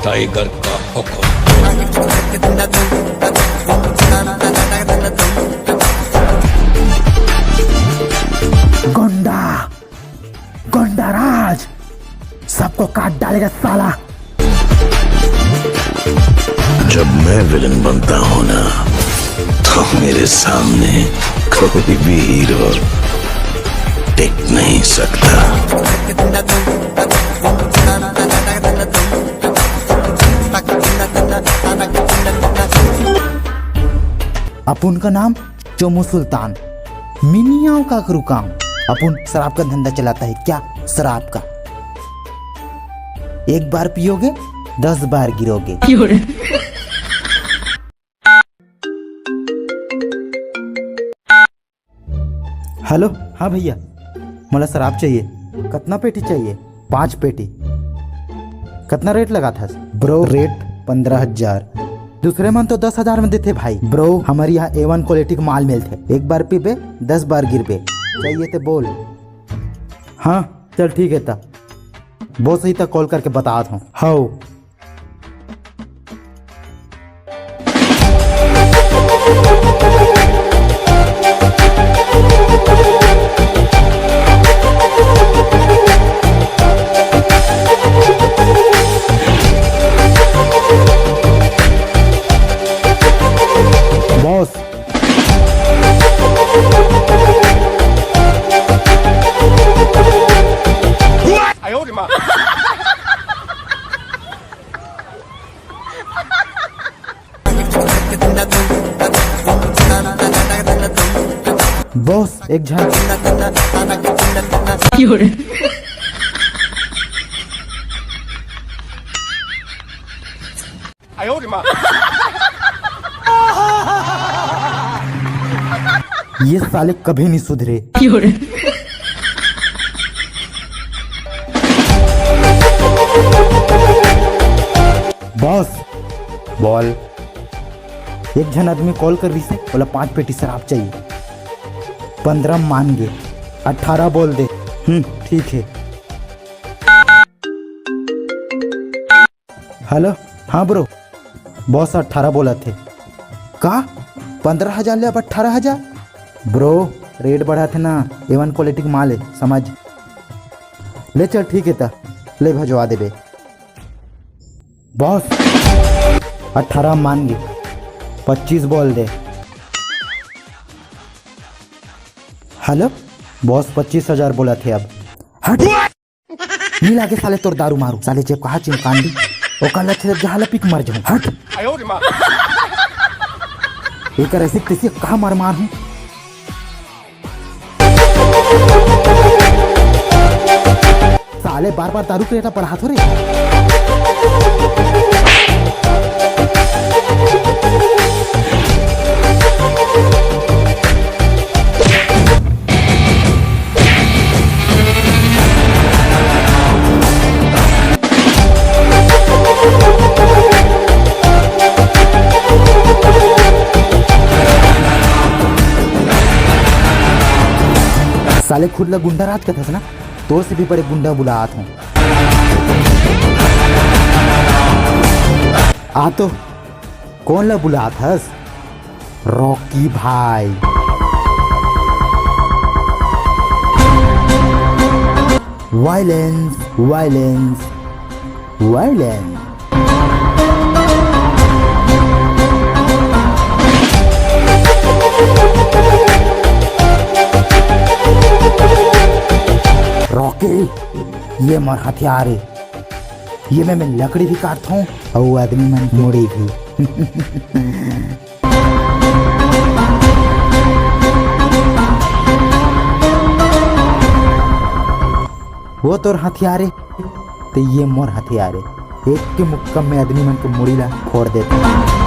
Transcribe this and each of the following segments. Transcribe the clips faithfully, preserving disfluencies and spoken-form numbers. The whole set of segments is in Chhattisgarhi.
टाइगर का हुक्म। गुंडा, गुंडाराज, सबको काट डालेगा साला। जब मैं विलेन बनता हूँ ना, तो मेरे सामने कोई भी हीरो टिक नहीं सकता। अपुन का नाम चोमू सुल्तान। मिनियाव का करू काम। अपुन शराब का धंधा चलाता है क्या? शराब का। एक बार पियोगे, दस बार गिरोगे। हेलो, हाँ भैया, मोला शराब चाहिए। कतना पेटी चाहिए? पाँच पेटी। कतना रेट लगाथस? ब्रो, रेट पंद्रह हजार। दूसरे मन तो दस हजार में देथे भाई। ब्रो, हमर यहाँ ए वन क्वालिटी के माल मिलथे। एक बार पीबे, दस बार गिरबे। चाहिए ते बोल। हाँ, चल ठीक है त। बॉस ही तक कॉल करके बतात हूँ। हव। बॉस। बॉस, एक झन। ये साले कभी नहीं सुधरे। बॉस, बोल। एक झन आदमी कॉल कर रही से, बोला पांच पेटी शराब चाहिए। पंद्रह मान गे, अठारह बोल दे। हम्म, ठीक है। हेलो, हाँ ब्रो, बॉस अठारह बोलत हे। का? पंद्रह हजार ले अब अठारह हजार? ब्रो, रेट बढ़त हे ना, ए वन क्वालिटी के माल हे, समझ। ले चल, ठीक हे त, ले भजवा देबे। बॉस, अठारह मान गे, पच्चीस बोल दे। हेलो, बॉस पच्चीस हजार बोलत हे अब। हट। नी लागे साले तोर दारू मारू, साले जेब कहा चिमकांडी, ओकर लच्छे जब जहाँ लपिक मर जाऊं। हट। एकर ऐसे तैसे कहा मार मार हूँ। साले बार बार दारू के रेट बढ़ात हो रे। साले खुद ला गुंडा राज कथस ना, तोर से भी बड़े गुंडा बुलात हूँ। आ तो, कोन ला बुलात हस? रॉकी भाई। Violence, violence, violence। रॉकी, ये मोर हथियार हे। ये में मैं लकड़ी भी काटथों अउ आदमी मन के मुड़ी भी। वो तोर हथियार हे, त ये मोर हथियार हे। एक के मुक्का में आदमी मन के मुड़ी ला फोड़ देथों।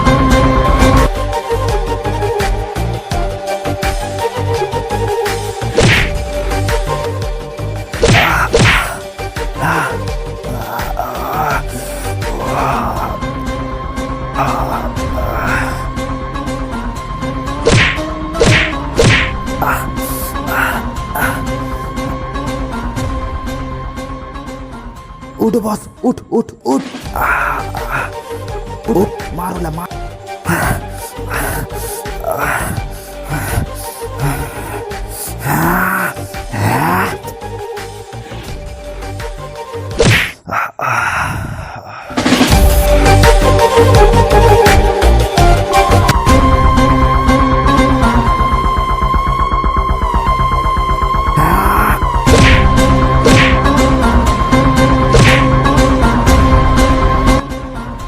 उठ बॉस, उठ, उठ। उठ, आ, आ, उठ, मार ओला, मार।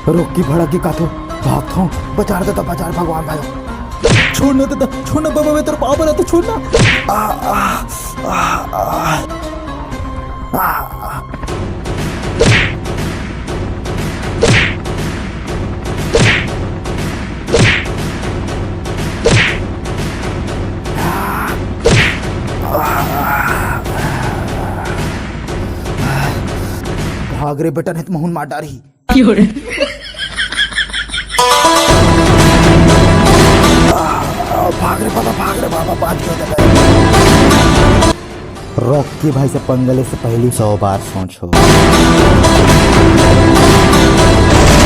रॉकी भड़क गे का तो, भागत हंव, बचा ले ददा, बचा ले भगवान भाई। छोड़ ना ददा, छोड़ ना बाबा, मैं तोर पाँव परत हंव, छोड़ ना। आ, आ, आ, आ, आ। भाग रे बेटा, नहीं तो महूं ल मार डारही। भाग रे बाबा, भाग रे बाबा, बांच गे ददा। रॉकी भाई से पंगा ले से पहली सौ बार सोचो।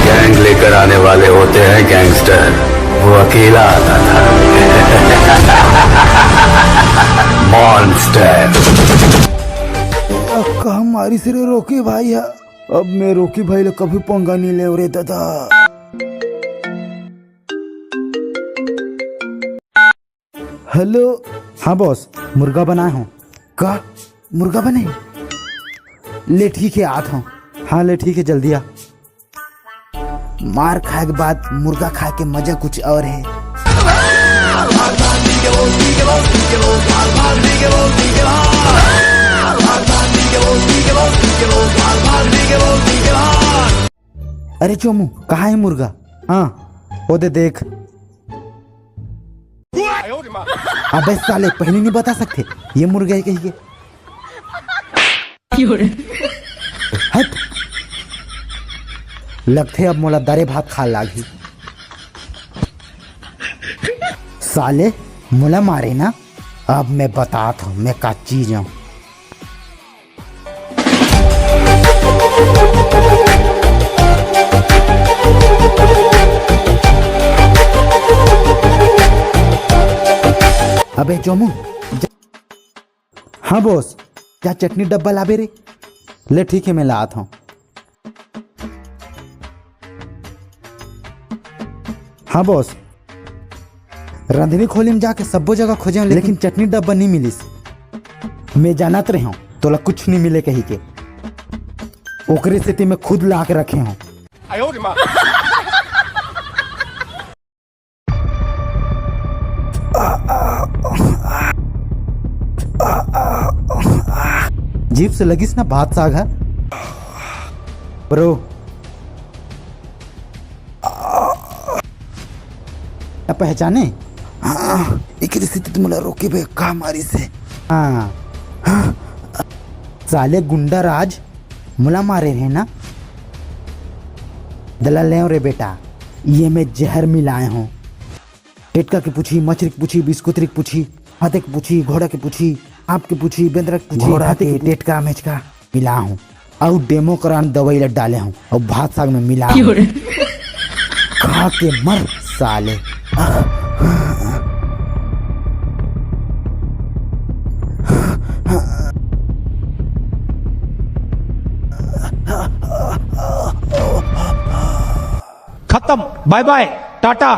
गैंग लेकर आने वाले होते हैं गैंगस्टर, वो अकेला आता था। मॉन्स्टर। का मारिस रे रॉकी भाई ह। अब मैं रॉकी भाई ले कभी पंगा नहीं लेव रे ददा। हेलो। हाँ बॉस, मुर्गा बनाए हंव। का? मुर्गा बने? ले ठीक हे, आत हंव। हाँ ले ठीक हे, जल्दी आ। मार खाए के बाद मुर्गा खाए के मजा कुछ और हे। अरे चोमू, कहाँ हे मुर्गा? हाँ, ओ दे देख। अबे साले, पहली नहीं बता सकते ये मुर्गा हे कहिके? हट। लगथे अब मोला दरे भात खाए लागही। साले, मोला मारे ना, अब मैं बतात हंव मैं का चीज हंव। अबे चोमू, जा। हाँ बॉस, जा चटनी डब्बा लाबे रे। ले ठीक हे, मैं लात हंव। हाँ बॉस, रंधनी खोली में जाके सब्बो जगह खोजे हंव, लेकिन चटनी डब्बा नहीं मिलिस। मैं जानत रहे हंव तोला कुछ नहीं मिले कहिके, ओकरे सेती मैं खुद ला के रखे हंव। जीभ से लगिस ना भात साग ह। ब्रो, पहचाने? हाँ, एकरे सेती तो मोला रॉकी भाई का मारिस हे। हाँ। हाँ। साले गुंडा राज मोला मारे रहे ना। दला लेव रे बेटा, ये मैं जहर मिलाए हंव। टेटका के पूछी, मछरी के पूछी, बिस्कुतरी के पूछी, हाथी के पूछी, घोड़ा के पूछी, सांप के पूछी, बेंदरा के पूछी, घोड़ा हाथी के के पूछी। टेटका मेचका मिला हूँ, अउ डेमोक्रान दवाई ला डाले हूँ, अउ भात साग में मिला हूँ। खा के मर साले। खत्म, बाय बाय, टाटा।